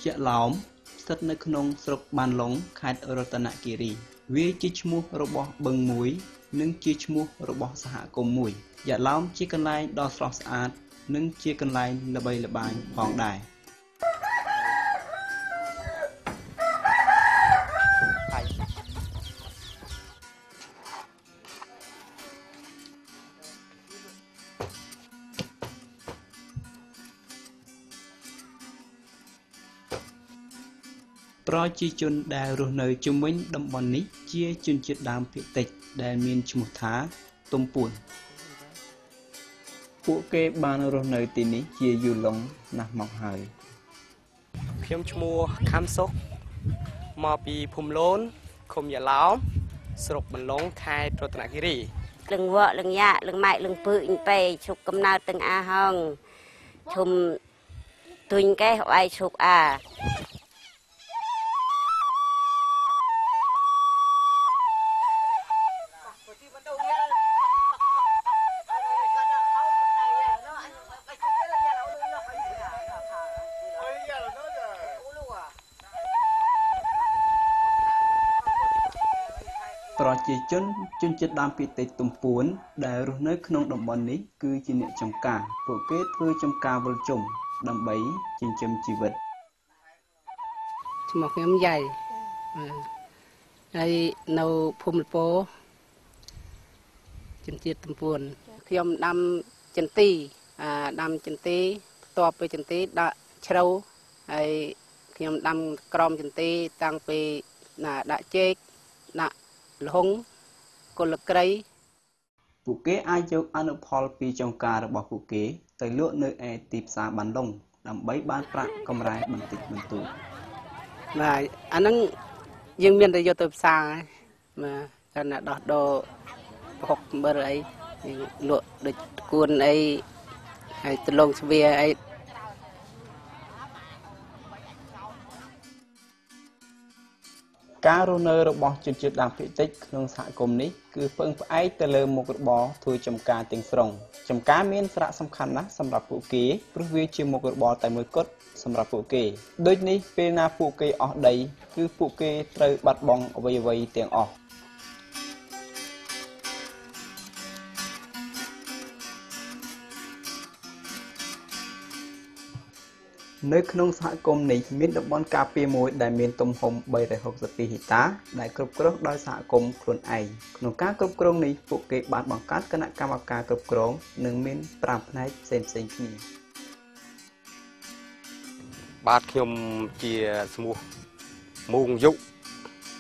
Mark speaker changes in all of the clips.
Speaker 1: យ៉ាឡោមស្ថិតនៅក្នុងស្រុកបានឡុងខេត្តរតនគិរីវាជាឈ្មោះរបស់បឹងមួយនិងជាឈ្មោះរបស់សហគមន៍មួយយ៉ាឡោមជាកន្លែងដ៏ស្រស់ស្អាតនិងជាកន្លែងល្បីល្បាញផងដែរប្រជាជនដែលរស់នៅជុំវិញតំបន់នេះជាជនជាតិដើមភាគតិចដែលមានឈ្មោះថាទំពួនពួកគេបានរស់នៅទីនេះជាយូរលង់ណាស់មកហើយ
Speaker 2: ខ្ញុំឈ្មោះខាំសុកមកពីភូមិលូនឃុំយ៉ាឡោមស្រុកបន្លងខេត្តរតនគិរី
Speaker 3: លឹងវក់លឹងយ៉ាលឹងម៉ែកលឹងពើអ៊ីងប៉េឈុកកំណើតទាំងអាហងឈុំទុញកែអៃឈុកអា
Speaker 1: ប្រជាជនជនជាតិដើមភាគតិចទំពួនដែលរស់នៅក្នុងតំបន់នេះគឺជាអ្នកចម្ការពួកគេធ្វើចម្ការវិលជុំដើម្បីចិញ្ចឹមជីវិត
Speaker 4: ឈ្មោះខ្ញុំយ៉ៃហើយនៅភូមិលពោជនជាតិទំពួនខ្ញុំដាំចន្ទីដាំចន្ទីបន្ទាប់ពីចន្ទីដាក់ជ្រៅហើយខ្ញុំដាំក្រមចន្ទីតាំងពីដាក់ចេកដាក់លហុងកុលក្រៃ
Speaker 1: ពួកគេអាចយកអនុផលពីចម្ការរបស់ពួកគេទៅលក់នៅឯទីផ្សារបានឡុងដើម្បីបានប្រាក់កម្រៃបន្តិចបន្តួច
Speaker 4: បាទអាហ្នឹងយើងមានតែយកទៅផ្សារបាទកាលណាដោះដូរប្រហុកអំបិលអីយើងលក់ដូចគួនអីហើយដលងស្វាអី
Speaker 1: ការរស់នៅរបស់ជនជាតិដើមភាគតិចក្នុងសហគមន៍នេះគឺពឹងផ្អែកទៅលើមុខរបរធ្វើចម្ការទាំងស្រុងចម្ការមានសារៈសំខាន់ណាស់សម្រាប់ពួកគេព្រោះវាជាមុខរបរតែមួយគត់សម្រាប់ពួកគេដូចនេះពេលណាពួកគេអស់ដីគឺពួកគេត្រូវបាត់បង់អ្វីៗទាំងអស់នៅក្នុងសហគមន៍នេះមានតំបន់ការពារមួយដែលមានទំហំ362ហិកតាដែលគ្រប់គ្រងដោយសហគមន៍ខ្លួនឯងក្នុងការគ្រប់គ្រងនេះពួកគេបានបង្កើតគណៈកម្មការគ្រប់គ្រងនិងមាន5ផ្នែកផ្សេងៗគ្នា
Speaker 2: បាទខ្ញុំជាឈ្មោះមួងយុ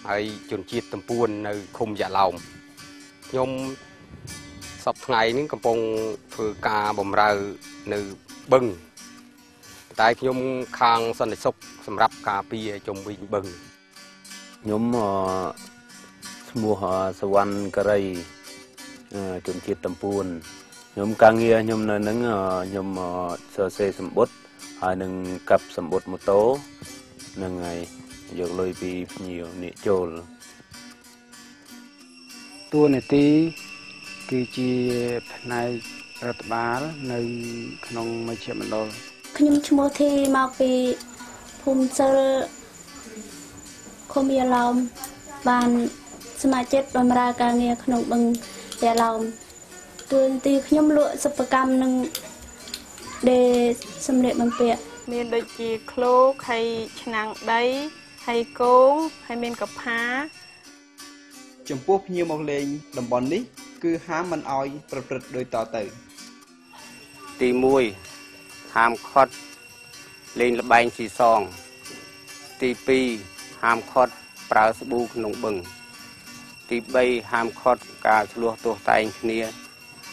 Speaker 2: ហើយជនជាតិទំពួននៅឃុំយ៉ាឡោមខ្ញុំសប្តាហ៍ថ្ងៃនេះកំពុងធ្វើការបម្រើនៅបឹងតែខ្ញុំខាងសន្តិសុខសម្រាប់ការពារជុំវិញបឹង
Speaker 5: ខ្ញុំឈ្មោះសវណ្ណករីជនជាតិទំពួនខ្ញុំការងារខ្ញុំនៅនឹងខ្ញុំសរសេរសម្បត្តិហើយនឹងកាប់សម្បត្តិម៉ូតូនឹងហើយយកលុយពីភ្ញៀវនេះចូល
Speaker 6: តួនាទីគឺជាផ្នែករដ្ឋបាលនៅក្នុងមជ្ឈមណ្ឌល
Speaker 7: ខ្ញុំឈ្មោះធីមកពីភូមិសិលឃុំយ៉ាឡោមបានសមាជិកបម្រើការងារក្នុងបឹងយ៉ាឡោមតួនាទីខ្ញុំលក់សិប្បកម្មនិងដេរសម្លៀកបំពាក់
Speaker 8: មានដូចជាឃ្លោកហើយឆ្នាំងដីហើយគងហើយមានកផា
Speaker 1: ចំពោះភ្ញៀវមកលេងតំបន់នេះគឺហាមមិនអោយប្រព្រឹត្តដូចតទៅ
Speaker 2: ទី1ហាមឃាត់លេងល្បែងស៊ីសងទី2ហាមឃាត់ប្រើស្ប៊ូក្នុងបឹងទី3ហាមឃាត់ការឆ្លោះទាស់តែងគ្នា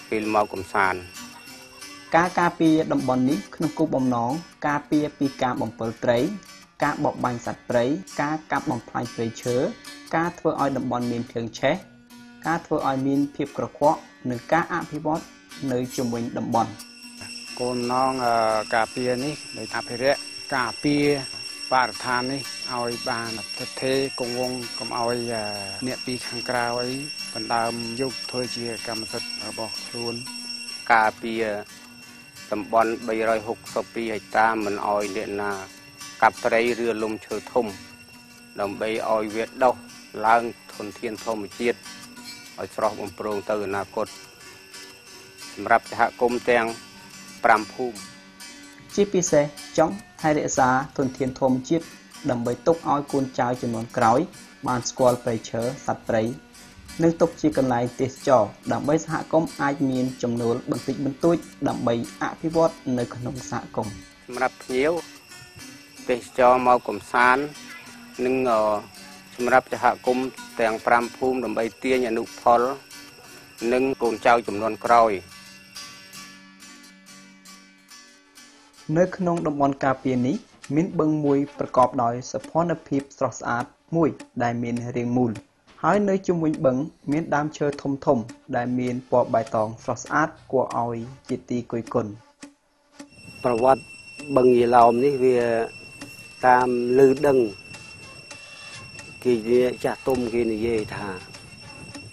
Speaker 2: ពេលមកកំសាន្ត
Speaker 1: ការការពារតំបន់នេះក្នុងគោលបំណងការពារពីការបំពុលត្រីការបរបាញ់សត្វព្រៃការកាប់បំផ្លាញព្រៃឈើការធ្វើឲ្យតំបន់មានភ្លើងឆេះការធ្វើឲ្យមានភាពក្រខ្វក់និងការអភិវឌ្ឍនៅជុំវិញតំបន់
Speaker 6: គោលបំណងការពារនេះដោយអភិរក្សការពារបរិស្ថាននេះឲ្យបានទិដ្ឋិគង់វង្សកុំឲ្យអ្នកពីខាងក្រៅអីបណ្ដើមយកធ្វើជាកម្មសិទ្ធិរបស់ខ្លួន
Speaker 2: ការពារ តំបន់362ហិកតាមិនអោយអ្នកណា កាប់ព្រៃឬលំឈើធំដើម្បីឲ្យវាដុះឡើងធនធានធម្មជាតិឲ្យស្រស់បំព្រងទៅអនាគតសម្រាប់សហគមន៍ទាំង5ភូមិ
Speaker 1: ជាពិសេសចង់ថែរក្សាធនធានធម្មជាតិដើម្បីទុកឲ្យកូនចៅជំនាន់ក្រោយបានស្គាល់ព្រៃឈើសត្វព្រៃនិងទុកជាកន្លែងទេសចរដើម្បីសហគមន៍អាចមានចំណូលបន្តិចបន្តួចដើម្បីអភិវឌ្ឍនៅក្នុងសហគមន៍
Speaker 2: សម្រាប់ភ្ញៀវទេសចរមកកំសាន្តនិងសម្រាប់សហគមន៍ទាំង5ភូមិដើម្បីទាញអនុផលនិងកូនចៅជំនាន់ក្រោយ
Speaker 1: នៅក្នុងតំបន់ការពារនេះមានបឹងមួយប្រកបដោយសោភណភាពស្រស់ស្អាតមួយដែលមានរាងមូលហើយនៅជុំវិញបឹងមានដើមឈើធំៗដែលមានពណ៌បៃតងស្រស់ស្អាតគួរឲ្យជាទីគយគន់
Speaker 2: ប្រវត្តិបឹងយាឡោមនេះវាតាមឮដឹងគេចាស់ទុំគេនិយាយថា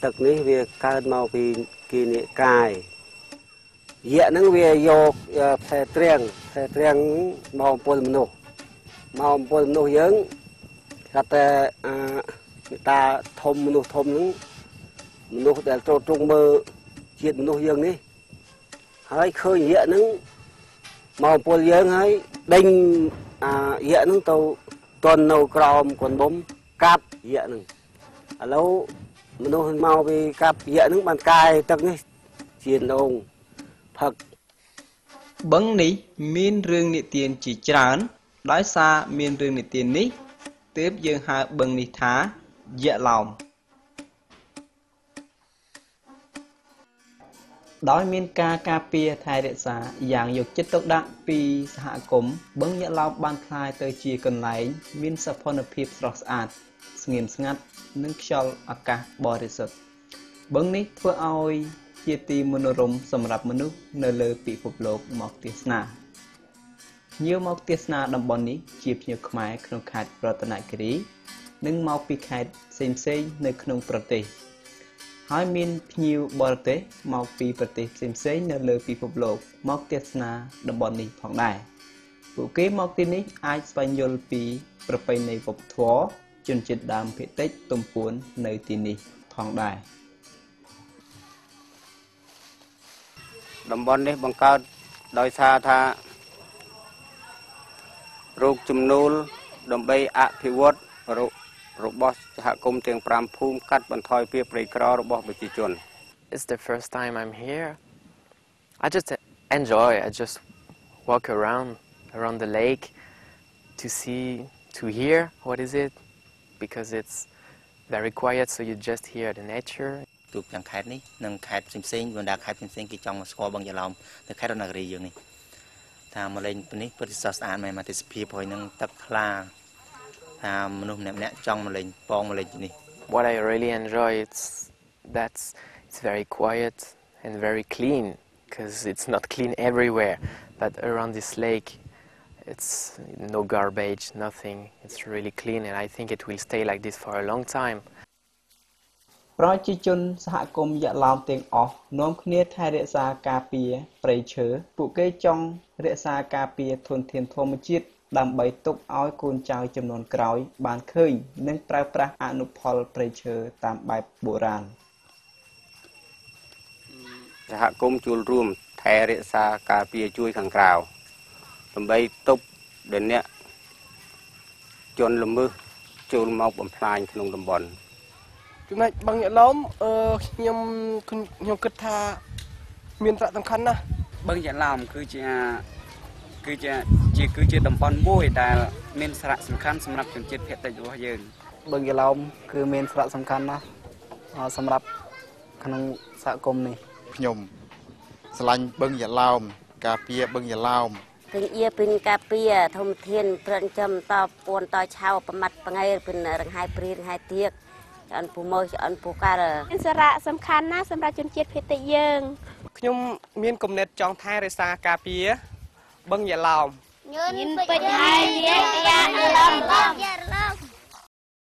Speaker 2: ទឹកនេះវាកើតមកពីគេនិកាយយៈហ្នឹងវាយកផ្លែត្រៀងមកអំពល់មនុស្សមកអំពល់មនុស្សយើងថាតែអាតាធំមនុស្សធំហ្នឹងមនុស្សដែលទ្រទ្រង់មើលជាតិមនុស្សយើងនេះហើយឃើញយៈហ្នឹងមកអំពល់យើងហើយដេញអាយៈហ្នឹងទៅតន់នៅក្រោមកូនបំកាប់យៈហ្នឹងឥឡូវមនុស្សមកពីកាប់យៈហ្នឹងបានកាយទឹកនេះជាដងផឹក
Speaker 1: បឹងនេះមានរឿងនិទានជាច្រើនដោយសារមានរឿងនិទាននេះទើបយើងហៅបឹងនេះថាយៈឡោមដោយមានការការពារថែរក្សាយ៉ាងយកចិត្តទុកដាក់ពីសហគមន៍បឹងយៈឡោមបានក្លាយទៅជាកន្លែងមានសោភ័ណភាពស្រស់ស្អាតស្ងៀមស្ងាត់និងខ្យល់អាកាសបរិសុទ្ធបឹងនេះធ្វើឲ្យជាទីមនោរម្យសម្រាប់មនុស្សនៅលើពិភពលោកមកទស្សនាភ្ញៀវមកទស្សនាតំបន់នេះជាភ្ញៀវខ្មែរក្នុងខេត្តរតនគិរីនិងមកពីខេត្តផ្សេងៗនៅក្នុងប្រទេសហើយមានភ្ញៀវបរទេសមកពីប្រទេសផ្សេងៗនៅលើពិភពលោកមកទស្សនាតំបន់នេះផងដែរពួកគេមកទីនេះអាចស្វែងយល់ពីប្រពៃណីវប្បធម៌ជនជាតិដើមភាគតិចទំពួននៅទីនេះផងដែរ
Speaker 2: តំបន់នេះបង្កើតដោយសារថារោគចំណូលដើម្បីអភិវឌ្ឍរបស់សហគមន៍ទាំង5ភូមិកាត់បន្ថយភាពក្រីក្ររបស់ប្រជាជន
Speaker 9: It's the first time I'm here. I just enjoy. I just walk around the lake to see, to hear what is it, because it's very quiet, so you just hear the nature.
Speaker 10: ទូទាំងខេត្តនេះនិងខេត្តផ្សេងៗបណ្ដាខេត្តផ្សេងៗគេចង់មកស្គាល់បឹងយាឡោមនៅខេត្តរតនគិរីយើងនេះថាមកលេងនេះពិតជាស្រស់ស្អាតមែនមកទេសភាពហើយនឹងទឹកថ្លាថាមនុស្សម្នាក់ៗចង់មកលេងពងមកលេងទីនេះ
Speaker 9: What I really enjoy it's that it's very quiet and very clean because it's not clean everywhere but around this lake it's no garbage, nothing. It's really clean and I think it will stay like this for a long time.
Speaker 1: ប្រជាជនសហគមន៍យៈឡោមទាំងអស់នាំគ្នាថែរក្សាការពារព្រៃឈើពួកគេចង់រក្សាការពារធនធានធម្មជាតិដើម្បីទុកឲ្យកូនចៅជំនាន់ក្រោយបានឃើញនិងប្រើប្រាស់អនុផលព្រៃឈើតាមបែបបុរាណ
Speaker 2: សហគមន៍ជួលរួមថែរក្សាការពារជួយខាងក្រៅដើម្បីទប់ដែលអ្នកជនល្មើសចូលមកបំផ្លាញក្នុងតំបន់
Speaker 11: ចំណែកបឹងយាឡោមខ្ញុំគិតថាមានសារៈសំខាន់ណាស់បឹងយាឡោមគឺជាតំបន់មួយដែលមានសារៈសំខាន់សម្រាប់ជនជាតិភាគតិចរបស់យើងបឹងយាឡោមគឺមានសារៈសំខាន់ណាស់សម្រាប់ក្នុងសហគមន៍នេះ
Speaker 12: ខ្ញុំស្រឡាញ់បឹងយាឡោមការពារបឹងយាឡោម
Speaker 3: គឺយាពីការពារធំធានព្រឹងចំតពួនតឆៅប្រមាត់ប្រងៃពីរង្ហែព្រីរង្ហែទៀកឆ្អិនពូម៉ូឆ្អិនពូការ
Speaker 7: មានសារៈសំខាន់ណាស់សម្រាប់ជនជាតិភាគតិចយើង
Speaker 11: ខ្ញុំមានគំនិតចង់ថែរក្សាការពារបឹងយាឡោម
Speaker 7: ញិនពេជ្រហើយយាឡោម